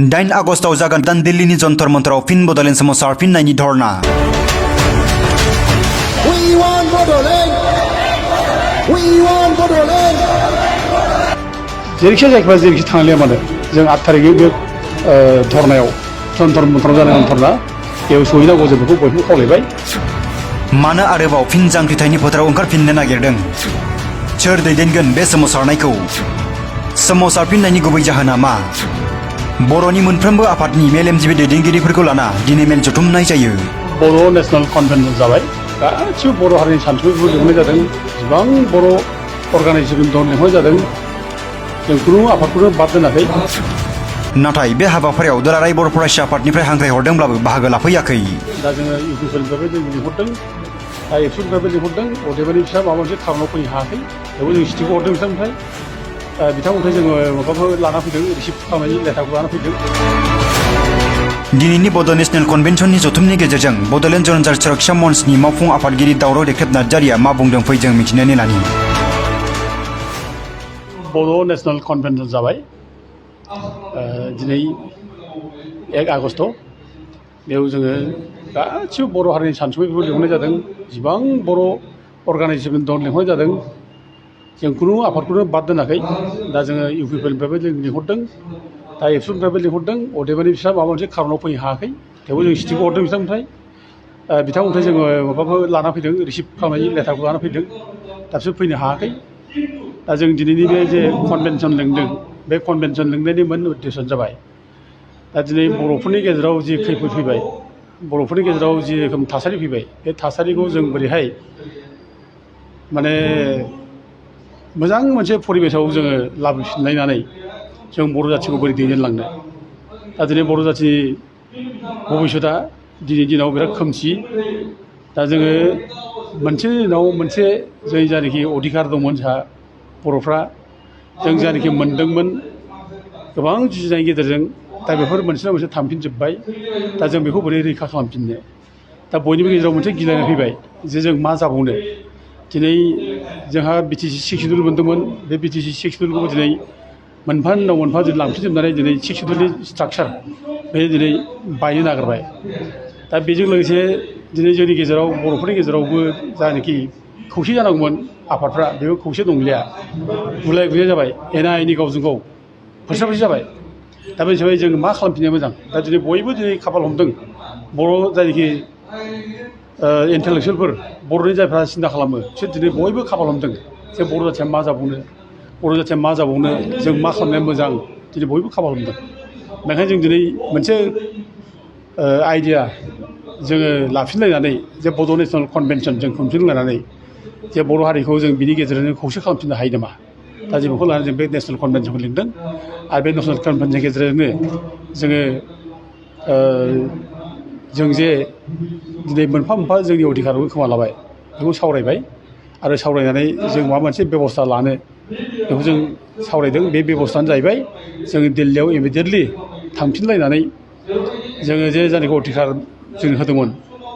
9 आगस्टआव जागोन गोदान दिल्लीनि जन्तर मन्तराव फिन Bodoland सोमावसारफिननायनि dharna. We want Bodoland! We want Bodoland! जेरैखि जायखिबा जेरैखि थांलिया मानो जों 8 थारिखै बे धर्नायाव जन्तर मन्तर जानाय धर्ना बेयाव सहैनांगौ जों बेखौ बयबो खावलायबाय। मानो आरोबाव फिन जांख्रिथायनि फोथाराव ओंखारफिननो नागिरदों? सोर दैदेनगोन बे सोमावसारनायखौ? सोमावसारफिननायनि गुबै जाहोना मा? बर'नि मोनफ्रोमबो आफादनि मेलेमजिबि दैदेनगिरिफोरखौ लाना दिनै मेल जथुमनाय जायो। बर' नेशनेल कनभेन्सन जाबाय। गासिबो बर' हारिनि सानथौगिरिफोरखौ लिंहरनाय जादों। जेसेबां बर' अर्गानाइजेसन दं लिंहरनाय जादों। जों खुनु आफादखौनो बाद दोनाखै। नाथाय बे हाबाफारियाव दुलाराय बर' फरायसा आफादनिफ्राय हांख्रायहरदोंब्लाबो बाहागो लाफैयाखै। दा जोङो इउपिपिएलनिफ्रायबो जों लिंहरदों, दा एबसुनिफ्रायबो लिंहरदों। अदेबानि बिस्रा माबा मोनसे खारनाव फैनो हायाखै। बेखौ जों सिटिखौ हरदों बिथांनिफ्राय। बिथांमोननिफ्राय जोङो माबाखौ लाना फैदों, रिसिभ खालामनायनि लेटारखौ लाना फैदों। दिनैनि बड' नेशनेल कनभेन्सननि जथुमनि गेजेरजों बड'लेण्ड जनजाति सुरक्षा मन्चनि मावफुं आफादगिरि दावराव देख्रेब नार्जारिया मा बुंदों फै जों मिथिनानै लानि। बर' नेशनेल कनभेन्सन जाबाय। दिनै 1 आगस्ट बेयाव जोङो गासिबो बर' हारिनि सानसुमैफोरखौ लिंहरनाय जादों। जेसेबां बर' अर्गानाइजेसन दं लिंहरनाय जादों। जों खुनु आफादखौनो बाद दोनाखै। दा जोङो इउपिपिएलनिफ्रायबो जों लिंहरदों, दा एबसुनिफ्रायबो लिंहरदों। अदेबानि बिस्रा माबा मोनसे खारनाव फैनो हायाखै। थेवबो जों सिटिखौ हरदों बिथांमोननिफ्राय जोङो माबाखौ लाना फैदों, रिसिभ खालामनायनि लेटारखौ लाना फैदों। दा बिसोर फैनो हायाखै। दा जों दिनैनि बे जे कनभेन्सन लिंदों, बे कनभेन्सन लिंनायनि मोन उद्देश्यआनो जाबाय दा दिनै बर'फोरनि गेजेराव जि खैफोद फैबाय, बर'फोरनि गेजेराव जि रोखोम थासारि फैबाय, बे थासारिखौ जों बोरैहाय माने मोजां मोनसे परिबेसाव जोङो लाबोफिनलायनानै जों बर' जाथिखौ बोरै दैदेनलांनो। दा दिनै बर' जाथिनि भबिष्यतआ दिनैनि दिनाव बिराद खोमसि। दा जोङो मोनसे दिनाव मोनसे जों जायनाखि अधिकार दंमोन जोंहा बर'फ्रा, जों जायनाखि मोनदोंमोन गोबां जुजिनायनि गेजेरजों, दा बेफोर मोनसे नङा मोनसे थांफिनजोब्बाय। दा जों बेखौ बोरै रैखा खालामफिननो? दा बयनिबो गेजेराव मोनसे गिलायनाय फैबाय जे जों मा जाबावनो। दिनै जोंहा बिटिसि 6 सिडुल मोनदोंमोन। बे बिटिसि 6 सिडुलखौबो दिनै मोनफा उनाव मोनफा जुदि लांफिनजोबनानै दिनै 6 सिडुलनि स्ट्राक्चार बे दिनै बायनो नागिरबाय। दा बेजों लोगोसे दिनै जोंनि गेजेराव बर'फोरनि गेजेरावबो जायनाखि खौसे जानांगौमोन आफादफ्रा, बेबो खौसे नंलिया। गुलाय गुजाय जाबाय, एना एनि गावजों गाव फोस्राफोरसि जाबाय। दा बे हिसाबै जों मा खालामफिननाया मोजां? दा दिनै बयबो दिनै खाफाल हमदों। बर' जायनाखि इन्टेलेक्सुवेलफोर, बर'नि जायफ्रा सिन्था खालामो, बिसोर दिनै बयबो खाफाल हमदों जे बर' जाथिया मा जाबावनो, बर' जाथिया मा जाबावनो, जों मा खालामनाया मोजां, दिनै बयबो खाफाल हमदों। बेखायनो जों दिनै मोनसे आइडिया जोङो लाफिनलायनानै जे बड' नेशनेल कनभेन्सन जों खुंफिनलायनानै जे बर' हारिखौ जों बिनि गेजेरजों खौसे खालामफिननो हायो नामा? दा जों बेखौ लानानै जों बे नेशनेल कनभेन्सनखौ लिंदों। आरो बे नेशनेल कनभेन्सननि गेजेरजोंनो जोङो जों जे दिनै मोनफा मोनफा जोंनि अधिकारखौ खोमा लाबाय, बेखौ सावरायबाय। आरो सावरायनानै जों माबा मोनसे बेबस्था लानो बेखौ जों सावरायदों। बे बेबस्थायानो जाहैबाय जों दिल्लीयाव इमिडियेटलि थांफिनलायनानै जोङो जे जायनाखि अधिकार जों होदोंमोन,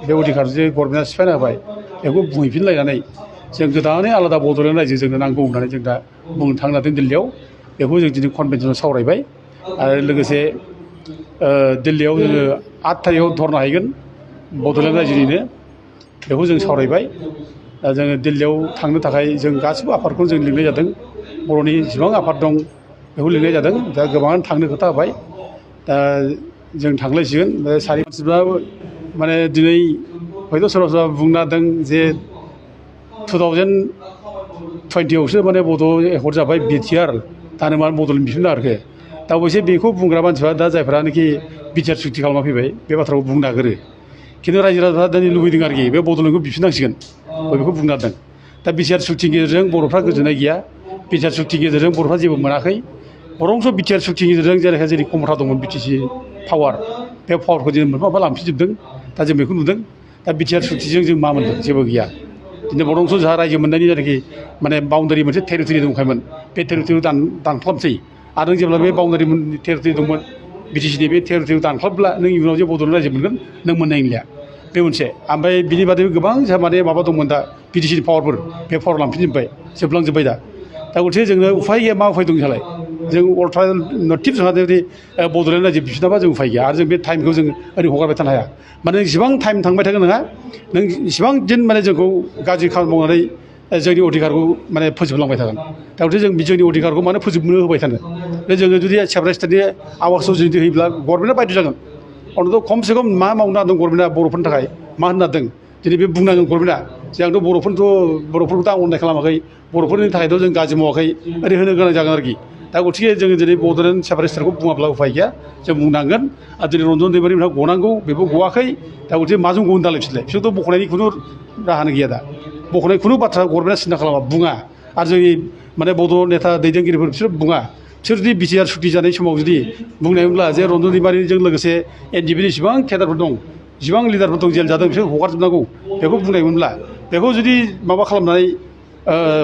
बे अधिकार जे गभर्नमेन्टआ सिफायना होबाय, बेखौ बुंहैफिनलायनानै जों गोदानै आलादा बड'लेण्ड रायजो जोंनो नांगौ होननानै जों दा बुंनो थांजादों दिल्लीयाव। बेखौ जों दिनै कनभेन्सनाव सावरायबाय। आरो लोगोसे दिल्लीयाव जोङो 8 थारिखआव धर्ना हैगोन बड'लेण्ड रायजोनिनो, बेखौ जों सावरायबाय। दा जोङो दिल्लीयाव थांनो थाखाय जों गासिबो आफादखौनो जों लिंनाय जादों। बर'नि जेसेबां आफाद दं बेखौ लिंनाय जादों। दा गोबाङानो थांनो खोथा होबाय। दा जों थांलायसिगोन। सारि मानसिफ्रा माने दिनै हयथ' सोरबा सोरबा बुंनो हादों जे 2020आवसो माने बड' एकर्ड जाबाय बिटिआर, दानो मानो बड'लेण्ड बिफिननो नागिरखो? दा अबयसे बेखौ बुंग्रा मानसिफ्रा दा जायफ्रानोखि बिटिआर सुक्ति खालामना फैबाय, बे बाथ्राखौ बुंनो नागिरो। खिन्थु रायजो राजाफ्रा दिनै लुबैदों आरोखि बे बड'लेण्डखौ बिफिननांसिगोन, बेखौ बुंनो हादों। दा बिटिआर सुक्तिनि गेजेरजों बर'फ्रा गोजोननाय गैया। बिटिआर सुक्तिनि गेजेरजों बर'फ्रा जेबो मोनाखै। बरंस' बिटिआर सुक्तिनि गेजेरजों जेरैहाय जोंनि खमथा दंमोन बिटिसि पावार, बे पावारखौ जों मोनफा मोनफा लांफिनजोबदों। दा जों बेखौ नुदों। दा बिटिआर सुक्तिजों जों मा मोनदों? जेबो गैया। दिनै बरंस' जोंहा रायजो मोननायनि जायनाखि माने बाउण्डारि मोनसे टेरिटरि दंखायोमोन, बे टेरिटरिखौ दानख्लाबसै। आरो नों जेब्ला बे बाउण्डारि टेरिटरि दंमोन बिटिसिनि, बे टेरिटरिखौ दानख्लाबब्ला नों इयुनाव जे बड'लेण्ड रायजो मोनगोन नों मोननाय नंलिया। बे मोनसे। ओमफ्राय बिनि बादैबो गोबां जोंहा माने माबा दंमोन, दा बिटिसिनि पावारफोर, बे पावार लांफिनजोब्बाय, जोबलांजोब्बाय। दा गथिखे जोंनो उफाय गैया। मा उफाय दं जोंहालाय? जों अल्टारनेटिभ जोंहा जुदि बड'लेण्ड रायजो बिफिनाबा जों उफाय गैया आरो जों बे टाइमखौ जों ओरै हगारबाय थानो हाया माने जेसेबां टाइम थांबाय थागोन नोंहा नों इसेबां दिन माने जोंखौ गाज्रि खामानि मावनानै जोंनि अधिकारखौ माने फोजोबलांबाय थागोन दा गथिखे जों जोंनि अधिकारखौ मानो फोजोबनो होबाय थानो जोङो जुदि सेपारेट स्टेटनि आवाजखौ जुदि होयोब्ला गभर्नमेन्टआ बायद' जागोन अन्त खमसे खम मा मावनो हादों गभर्नमेन्टआ बर'फोरनि थाखाय मा होननो हादों दिनै बे बुंनांगोन गभर्नमेन्टआ जे आंथ' बर'फोरखौथ' आं अननाय खालामाखै बर'फोरनि थाखायथ' जों गाज्रि मावाखै ओरै होनो गोनां जागोन आरोखि दा गथिखे जोङो दिनै बड'लेण्ड सेपारेट स्टेटखौ बुङाब्ला उफाय गैया जों बुंनांगोन आरो दिनै रन्जन दैमारिमोनहा गनांगौ बेबो गवाखै दा गथिखे माजों गगोन दालाय बिसोरथ' बख'नायनि खुनु राहानो गैया दा बख'नाय खुनु बाथ्रा गभर्नमेन्टआ सिन्था खालामा बुङा आरो जोंनि माने बड' नेता दैदेनगिरिफोर बिसोर बुङा बिसोर जुदि बिटिआर सुक्ति जानाय समाव जुदि बुंनायमोनब्ला जे रन्जन दैमारिजों लोगोसे एनडिएफबिनि जेसेबां केडारफोर दं जेसेबां लिडारफोर दं जेल जादों बिसोर हगारजोबनांगौ बेखौ बुंनायमोनब्ला बेखौ जुदि माबा खालामनानै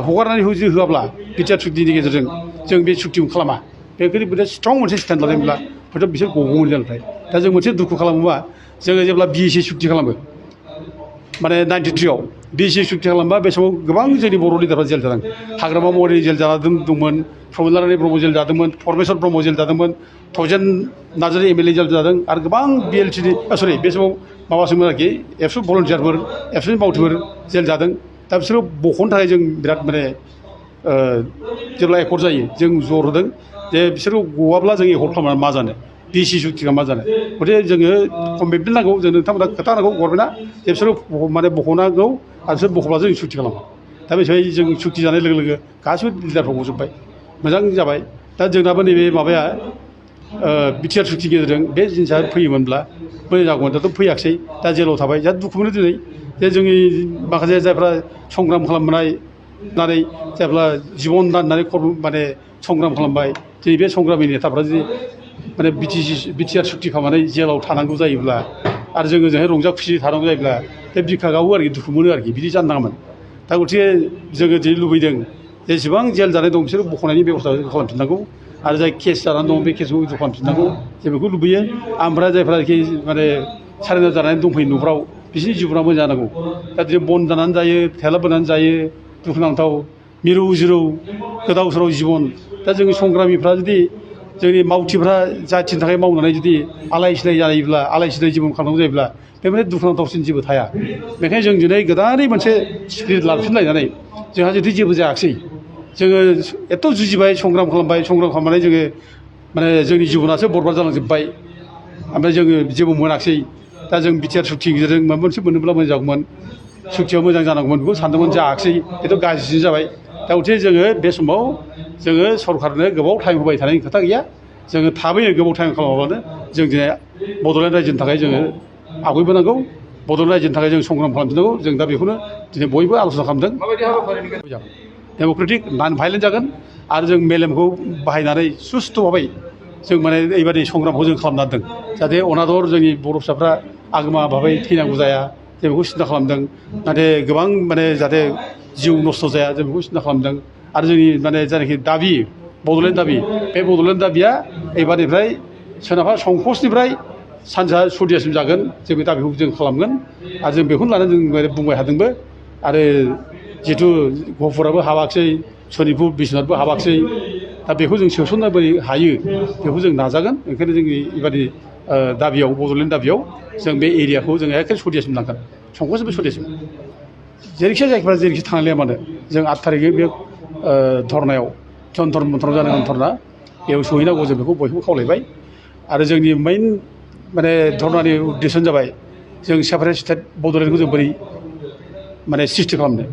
हगारनानै जुदि होआब्ला बिटिआर सुक्तिनि गेजेरजों जों बे सुक्तिखौ खालामा बेखौ बिराद स्ट्रं मोनसे स्टेन्ड लानायमोनब्ला हयथ' बिसोर गगौमोन जानायनिफ्राय दा जों मोनसे दुखु खालामोबा जोङो जेब्ला बिएसि सुक्ति खालामो माने 93आव बिएसि सुक्ति खालामबा बे समाव गोबां जोंनि बर' लिडारफ्रा जेल जादों हाग्रामा महिलारि जेल जाना दंमोन प्रमोद ब्रह्म जेल जादोंमोन परमेश्वर ब्रह्म जेल जादोंमोन थजेन नार्जारि एमएलए जेल जादों आरो गोबां बिएलटिनि सरि बे समाव माबासोमोन आरोखि एबसु भलन्टियारफोर एबसुनि मावथिफोर जेल जादों दा बिसोरखौ बख'नो थाखाय जों बिराद माने जेब्ला एकर्ड जायो जों जर होदों जे बिसोरखौ गवाब्ला जों एकर्ड खालामनानै मा जानो बिएसि सुक्तिखौ मा जानो गथिखे जोङो कमिटमेन्ट नांगौ जों नोंथांमोना खोथा नांगौ गभर्नमेन्टआ जे बिसोरो माने बख'नांगौ आरो बिसोर बख'ब्ला जों सुक्ति खालामो दा बे हिसाबै जों सुक्ति जानाय लोगो लोगो गासिबो लिडारफ्रा गजोब्बाय मोजां जाबाय दा जोंनाबो नैबे माबाया बिटिआर सुक्तिनि गेजेरजों बे जिनिसा फैयोमोनब्ला मोजां जागौमोन दाथ' फैयाखिसै दा जेलाव थाबाय जा दुखु मोनो दिनै जे जोंनि माखासे जायफ्रा संग्राम खालामनाय होननानै जायफ्रा जिबन दाननानै माने संग्राम खालामबाय दिनै बे संग्रामनि नेताफ्रा जुदि माने बिटिआर सुक्ति खालामनानै जेलाव थानांगौ जायोब्ला आरो जोङो ओजोंहाय रंजा खुसि थानांगौ जायोब्ला बे बिखा गावो आरोखि दुखु मोनो आरोखि बिदि जानो नाङामोन दा गथिखे जोङो दिनै लुबैदों जेसेबां जेल जानाय दं बिसोर बख'नायनि बेब'स्था खालामफिननांगौ आरो जाय केस जानानै दं बे केसखौ उइद्र' खालामफिननांगौ जों बेखौ लुबैयो ओमफ्राय जायफ्राखि माने सारेन्डार जानानै दंफैयो न'फ्राव बिसोरनि जिउफ्रा मोजां जानांगौ दा दिनै बन जानानै जायो थेला बोनानै जायो दुखुनांथाव मिरौ जिरौ गोदाव सोराव जिबन दा जोंनि संग्रामिफ्रा जुदि जोंनि मावथिफ्रा जाथिनि थाखाय मावनानै जुदि आलाय सिलाय जायोब्ला आलाय सिलाय जिबन खालामनांगौ जायोब्ला बे माने दुखुनांथावसिन जेबो थाया बेखायनो जों दिनै गोदानै मोनसे स्पिरिट लाफिनलायनानै जोंहा जुदि जेबो जायाखिसै जोङो एथ' जुजिबाय संग्राम खालामनानै जोङो माने जोंनि जिबनासो बरबाद जालांजोब्बाय ओमफ्राय जोङो जेबो मोनाखिसै दा जों बिटिआर सुक्तिनि गेजेरजों माबा मोनसे मोनोब्ला मोजां जागौमोन सुक्तियाव मोजां जानांगौमोन बेखौ सानदोंमोन जायाखिसै बेथ' गाज्रिसिन जाबाय दा गथिखे जोङो बे समाव जोङो सरकारनो गोबाव टाइम होबाय थानायनि खोथा गैया जोङो थाबैनो गोबाव टाइम खालामाब्लानो जों दिनै बड'लेण्ड रायजोनि थाखाय जोङो आवगायबोनांगौ बड'लेण्ड रायजोनि थाखाय जों संग्राम खालामफिननांगौ जों दा बेखौनो दिनै बयबो आल'सना खालामदों डेम'क्रेटिक नन भायलेन्ट जागोन आरो जों मेलेमखौ बाहायनानै सुस्थ' भाबै जों माने ओरैबायदि संग्रामखौ जों खालामना दोनदों जाहाथे अनादर जोंनि बर' फिसाफ्रा आगोमा भाबै थैनांगौ जाया जों बेखौ सिन्था खालामदों नाथाय गोबां माने जाहाथे जिउ नस्थ' जाया जों बेखौ सिन्था खालामदों आरो जोंनि माने जायनाखि दाबि बड'लेण्ड दाबि बे बड'लेण्ड दाबिया एबारनिफ्राय सोनाबहा संकसनिफ्राय सानजा सदियासिम जागोन जों बे दाबिखौ जों खालामगोन आरो जों बेखौनो लानानै जों बुंबाय थादोंबो आरो जिहेथु गहपुराबो हाबाखिसै सनितपुर बिश्वनाथबो हाबाखिसै दा बेखौ जों सोसननो बोरै हायो बेखौ जों नाजागोन ओंखायनो जोंनि बेबादि दाबियाव बड'लेण्ड दाबियाव जों बे एरियाखौ जों एखे सदियासिम लांगोन संकसनिफ्राय सदियासिम जेरैखि जायगाफ्रा जेरैखि थांलाया मानो जों 8 थारिखै बे धरनायाव जन्तर मन्थर जानाय धरना बेयाव सहैनांगौ जों बेखौ बयखौबो खावलायबाय आरो जोंनि मेइन माने धरनानि उद्देश्यानो जाबाय जों सेपारेट स्टेट बड'लेण्डखौ जों बोरै माने सृष्टि खालामनो